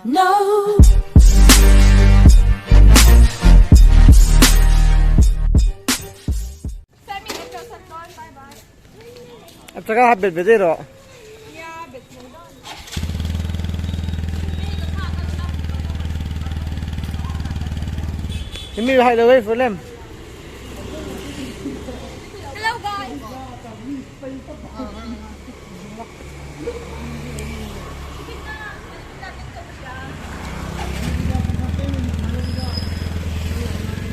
No. Ataka ha bet bet ei rawh. Himi hai lo ei fulem. Hello guys.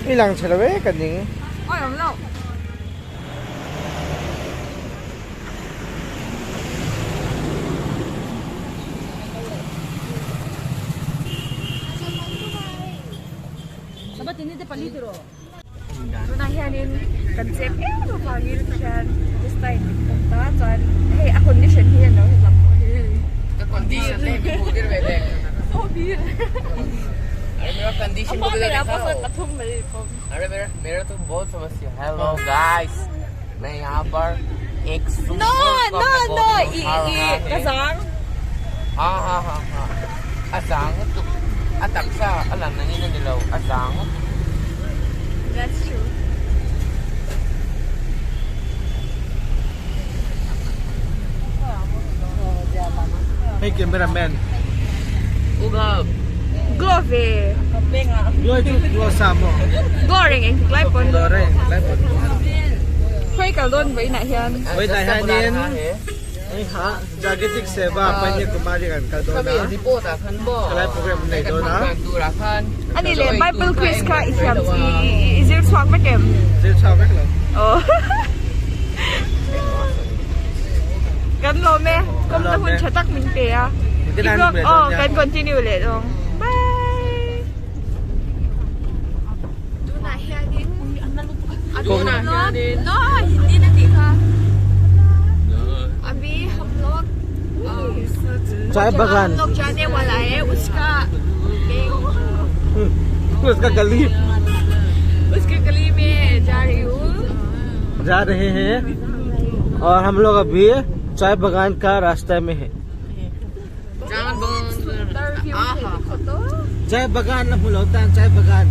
I lang chhe lo e ka ning. Oi awm lo. Tunah hianin kan chep em avangin khian this time kan ta chuan hei a condition hi an lo hlat pawh hi hei. Ka condition te mi hmuh tir ve teh. So bir. Are mera condition Amma mera pasal pathum mai pawm. अरे मेरा मेरा तो बहुत समस्या hello guys मैं यहाँ पर एक No no no i i ka zang. Ha ha ha ha a zang lutuk a taksa a lang nangin a ni lo a zang lutuk. That's true. Hei cameraman. Ugab. Glove. Glow chu glow sa maw. Glow reng eng tlai pawn. Glow reng tlai pawn. Khawi kal dawn vawiinah hian. Vawiinah hianin hei ha Jagatik Seva Kanyakumari kan kal dawn a. Helai program an nei dawn a. Ani leh Bible quiz kha i thiam i zir chhuak vek em? Zir chhuak vek lo. Aw. Kan lawm e. Kawmna hun tha tak min pe a. I vlog aw kan continue leh dawng. Bye. Tunah hianin Tunah hianin No, hindi na tih kha. Abhi hum log Chai bagan. Hum log jane wala hai uska uska gali uske gali mein ja rahi hu. जा रहे हैं और हम लोग अभी चाय बगान का रास्ते में है चाय बगान ना भूल होता चाय बगान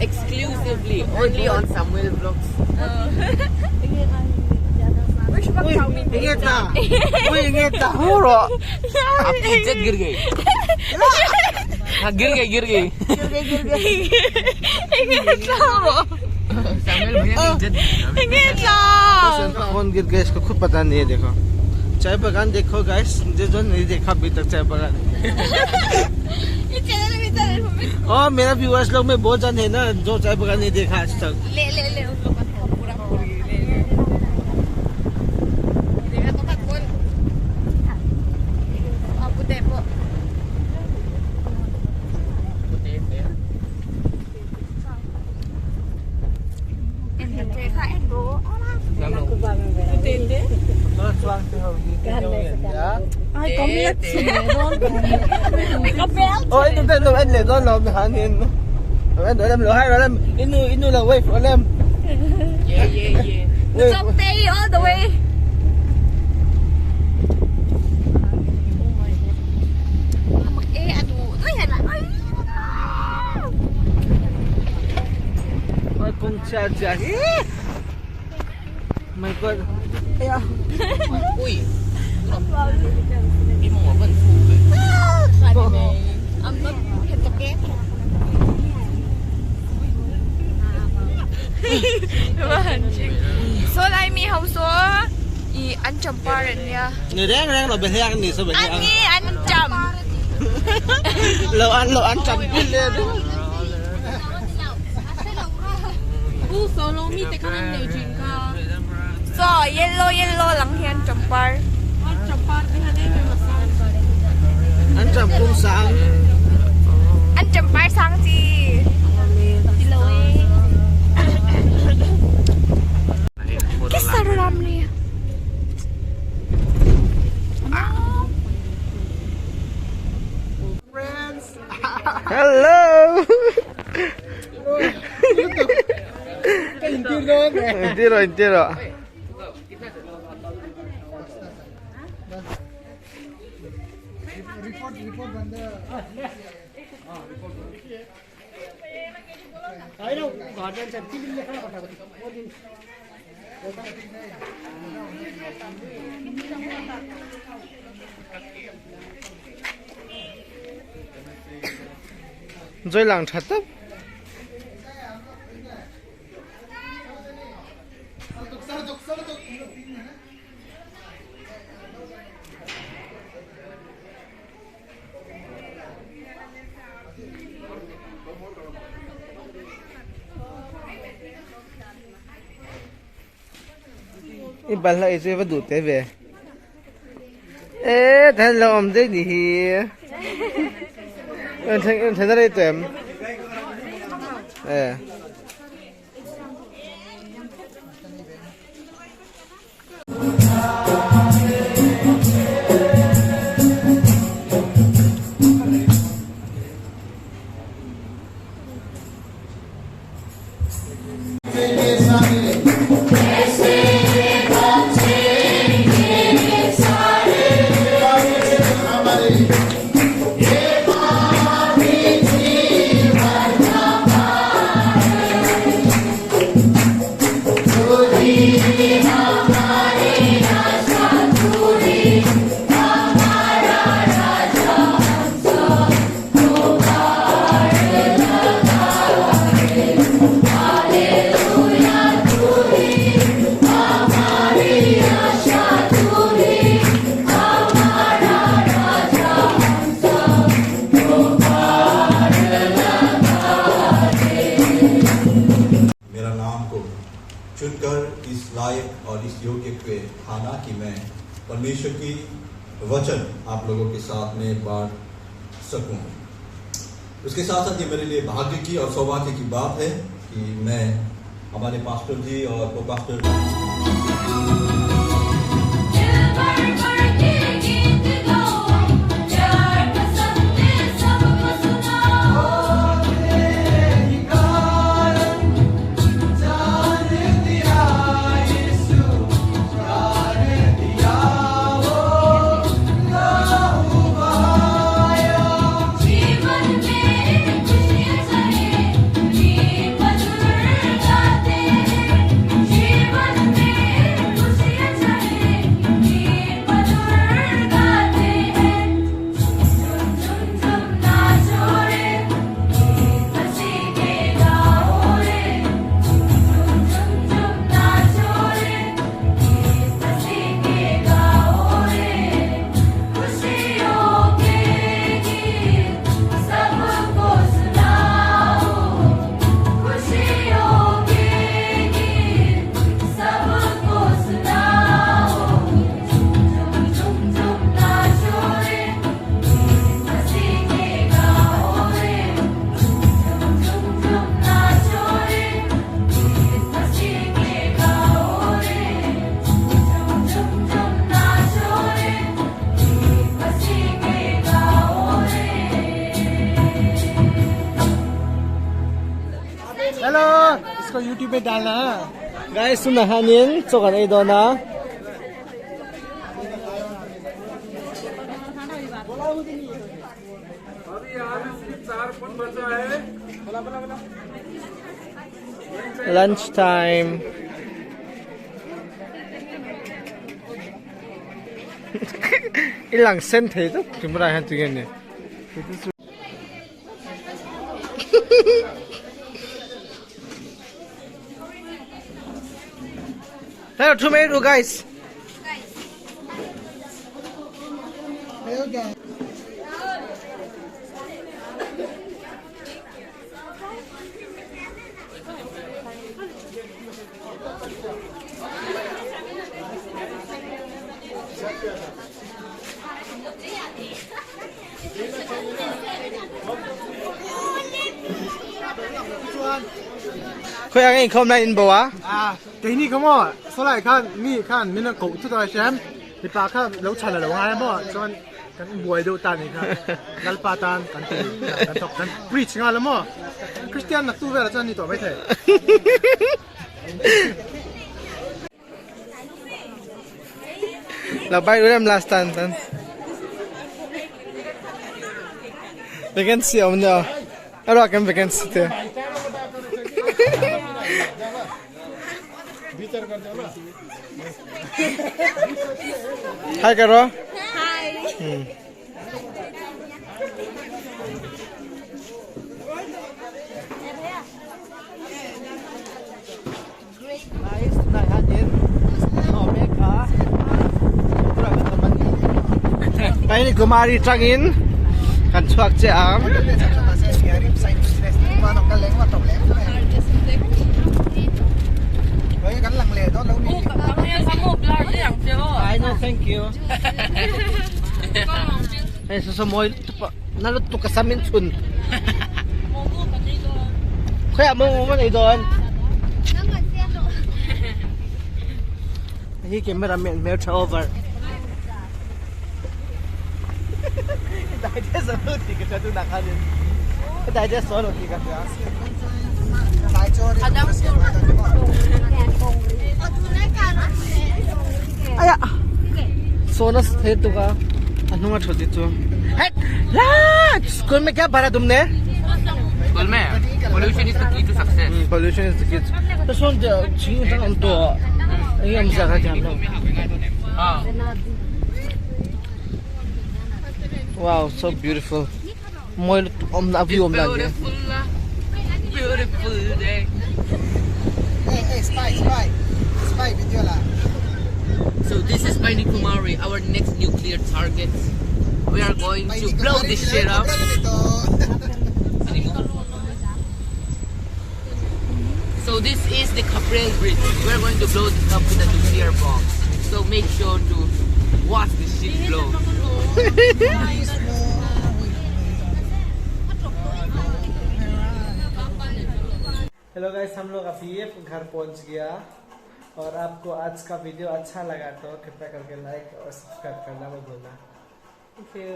Exclusively only on Samuel Vlogs. Ui, ingat ta. Ui, ingat ta. Huro. आपकी इज्जत गिर गई हाँ गिर गई गिर गई सैमुअल भैया की इज्जत फोन गिर गया इसको खुद पता नहीं है देखो चाय बगान देखो गाइस जो नहीं देखा अभी तक चाय बगान और मेरा व्यूअर्स लोग में बहुत जन है ना जो चाय बगान नहीं देखा आज तक ले ले ले उन लोग का पूरा पूरी ले ले देखा तो मत बोल अब देखो Ôi, chúng ta anh để nó làm hả nên anh để làm lỗ hay rồi làm inu inu là wave rồi làm. Yeah yeah yeah. Stay all the way. Ôi, con cha cha. My God. Ui. Đi mong vẫn phụ vậy. So lai mi ho so i an champaran nia. Người reng reng là bên hang này sao bên An hang. nge an cham. Lâu ăn lâu ăn chậm pin lên. So yellow yellow lang hian champar. Ăn chậm cũng sáng. An champar sang chi. Kisar ram ni. Hello. Intiro intiro. Joy lang tha tawp. I balhla ei chu i va duh teh ve e then lo awm daih ni hi en then a rei tawh em e. मेरा नाम को चुनकर इस लायक और इस योग्य पे ठाना कि मैं परमेश्वर की वचन आप लोगों के साथ में बांट सकूं। उसके साथ साथ ये मेरे लिए भाग्य की और सौभाग्य की बात है कि मैं हमारे पास्टर जी और को पास्टर Hello, इसको YouTube पे डालना है। Guys, सुन hanin chokan ei dona. Lunch time. Ilang sen thei tak camera hian tinge ni. Hello tomato guys. Khawi ah kan inkhawm lai in bo a? Keini kha maw sawlai khan mi khan min a koh thut a hriam mipa kha lo chhan a lo ngai a maw chuan kan buai deuh ta ni kha Lalpa tan kan ti kan thawk kan preach nghal a maw Christian nak tu velah chuan ni tawh maithei. Lo bike rem last tan tan. Vacancy a awm nia a ruak em vacancy te. Hi karo. Hi. Guys, tunah hianin hnawh mek a tura kan awm a ni. Paini Kumari tangin kan chhuak chiah ang. I know, thank you. Hei saw saw mawi lutuk a na lutuk a sam in chhun. Khawiah maw maw nei dawn. Hi camera man hmel tha over. Digest a lo tih ka hria tunah khanin. Ka digest sawn lo tih ka hria. Aya. Sona the tu ka. A hnung a thut chu. Het. La! School mein kya bhara tumne? School mein pollution is the key to success. Pollution is the key. To son ching tang om to. Eng om za ka thiam lo. Ah. Wow, so beautiful. Moi om na view om na. Beautiful, beautiful day. Hey, hey, spy, spy. Spy video lah. So this is Paini Kumari, our next nuclear target. We are going to blow this shit up. So this is the Cabrel Bridge. We are going to blow this up with a nuclear bomb. So make sure to watch this shit blow. Hello guys, हम लोग अभी घर पहुंच गया और आपको आज का वीडियो अच्छा लगा तो कृपया करके लाइक और सब्सक्राइब करना मत भूलना। Thank you.